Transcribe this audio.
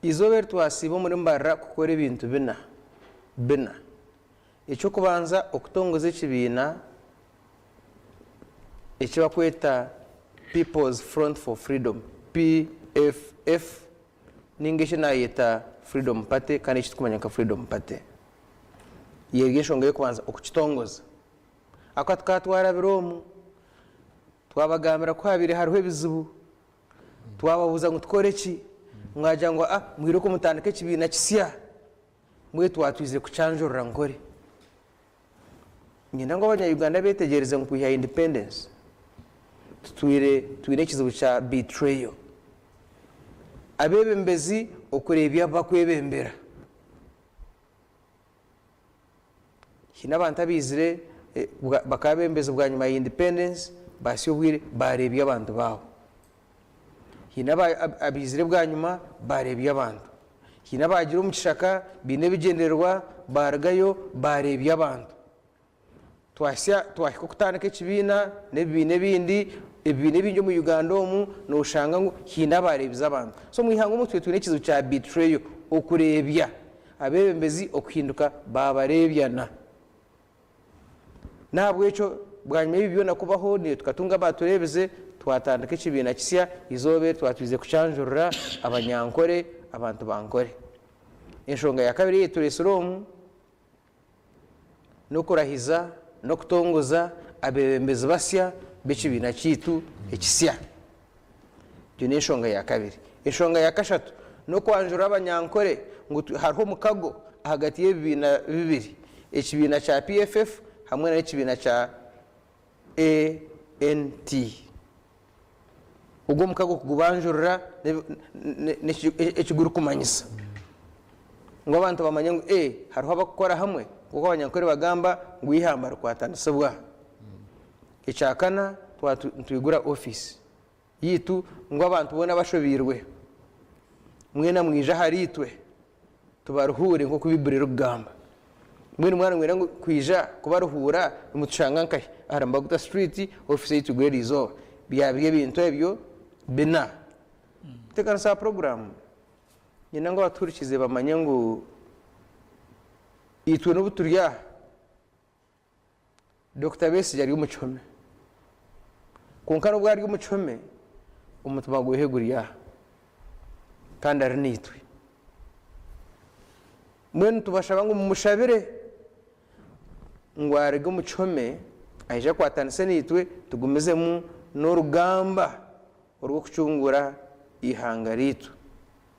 Eizooba eri twasiiba omuri Mbarara kukora ebintu bina bina. Eky'okubanza okutongoza ekibiina eki barikweta People's Front for Freedom, PFF, ninga eki naayeta Freedom Party kandi eki turikumanya nka Freedom Party. Eyo eri enshonga y'okubanza okukitongoza. Ahakuba tukaba twarabire omu, twabagambira ku haabaire hariho ebizibu, Twababuuza ngu tukore ki? Mwagira ngu a mwirooko mutandike ekibiina kisya. Mbwenu twatwizire kukyanjurira Nkore. Niinyenda ngu abanya-Uganda beetegyereze ngu kwiha independence, tutwire twine ekizibu kya betrayal. Abeebembezi okureebya abu bakwebembera. Haine abantu abaizire bakaba abebembezi bwanyima ya independence bahitsya obwire bareebya abantu baabo. Haine abaizire bwanyima bareebya abantu. Haine abagiire omu kishaka baine ebigyendererwa barugayo bareebya abantu. Twahitsya twahika okutandika ekibiina n'ebibiina ebindi, ebibiina ebingi omu Uganda omu noshanga ngu haine abareebize abantu. So omu ihanga omu twine ekizibu kya betrayal, okureebya. Abeebembezi okuhinduka baabareebyana. N'ahabw'ekyo bwanyima y'ebi byona kubaho, naitwe tukatunga abaatureebize, twatandika ekibiina kisya, eizooba eri twatwize kukyanjurira Abanyankore, abantu ba Nkore. Enshonga ya kabiri ei tureetsire omu, n'okurahiza n'okutongoza abeebembezi basya b'ekibiina kyaitu ekisya. Egyo n'enshonga ya kabiri. Enshonga ya kashatu n'okwanjurira Abanyankore ngu hariho omukago ahagati y'ebibiina bibiri, ekibiina kya PFF hamwe n'ekibiina kya ANT. Ogwo omukago kugubanjurira eki gurikumanyisa ngu abantu bamanye ngu hariho abakukora hamwe nk'oku Abanyankore bagamba ngu eihamba rikwatanisibwa. Ekyakana twaba nitwigura ofiisi yaitu ngu abantu boona abashobeirwe mwena mwije ahariitwe tubaruhuure nk'oku Baiburi erikugamba. Mbwenu mwaba nimwenda ngu kwija kubaruhuura nimutushanga nkahi? Ahari Mbaguta Street, ofiisi ei twigwire eriizooba. Byaba biri ebintu ebyo bina. Ntebeekanisa ya puroguraamu, niinyenda ngu abatuhurikiize bamanye ngu itwe n'obu turi aha, Dokita Besigye ari omu kihome. Kwonka n'obu ari omu kihome, omutima gwe guri aha kandi ari naitwe. Mbwenu nitubashaba ngu mumushabire ngu aruge omu kihome aije akwatanise naitwe tugumizemu n'orugamba orw'okucungura eihanga ryaitu.